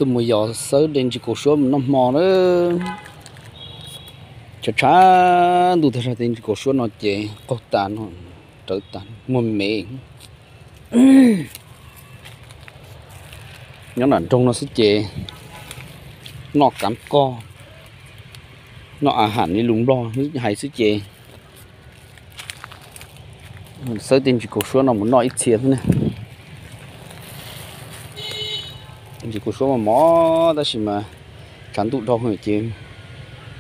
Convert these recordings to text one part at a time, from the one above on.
Tuaj mus yos xawb dej ntsis kaus suab mus noj hmo na. Tshav tshav ntuj tag zog tej ntsis kaus suab no ces qaug tas no, rawv tas muag mev. Nyob nram nroog no xwb ces noj kav koj, noj a ham li lus Nplog hais xwb ces xawb tej ntsis kaus suab no mus noj ib txhia xwb na. Ntsis kaus suab mos mos tab sis mas tshav ntuj dhau ces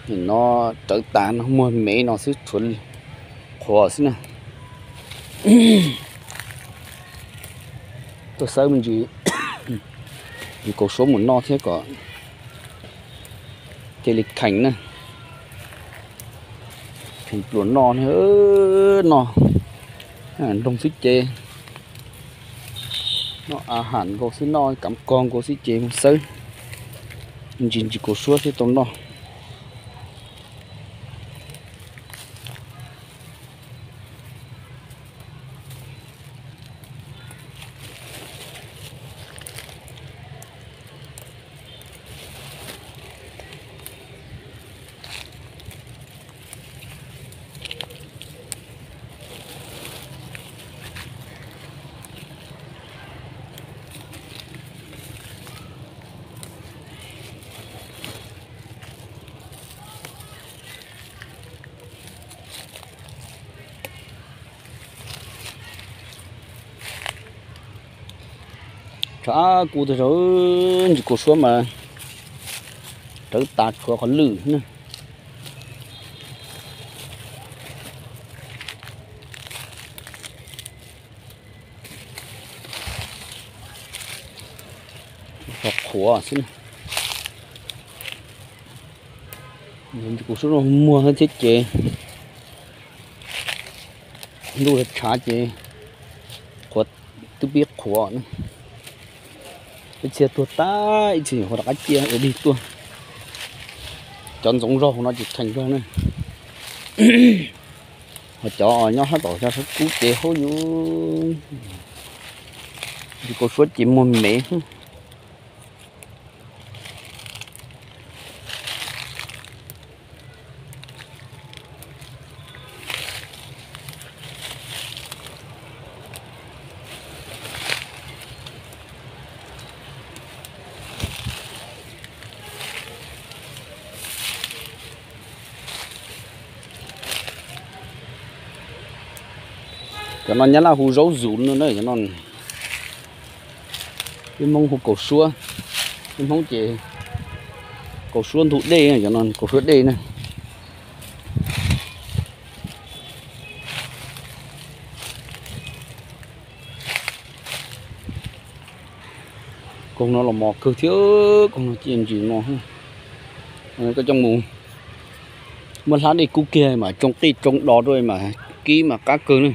nim no rawv tas no muag mev no xwb, tshuav qhuav xwb na. Tuaj xawb me ntsis, ntsis kaus suab mus noj thiab kom cia li kheev na. Kheev pluas noj, noj nroog xwb ces noj a ham nkaus xwb, noj kav koj nkaus xwb ces mus xawb ntsis ntsis kaus suab thiab tau noj. Tshav kub tag zog, ntsis kaus suab mas rawv tas tshuav qhov lwj na. Qhov qhuav xwb. Ntsis kaus suab no muag thiab ces ntuj tshav ces qhuav, twb pib qhuav. Ib txhia tuag tag, ib txhia nyuam qhuav rov qab ciaj ua dig tuaj. Cov ntxoov zog hauv no ces kheev zog na. Ho cov nyob sab tom sab kub ces haub yuv, ntsis kaus suab ces muag mev. Cov no Nyab Laj hu zaub zus no na, cov no peb Hmoob hu kaus suab, peb Hmoob ces kaus suab ntug dej, cov no kaus suab dej na. Koog no los mos kawg thiab, koog no cia ntsis no. Koj coj mus muab hlab dej kub kiag mas tsoo qij tsoo do rau mas kib mas qab kawg na.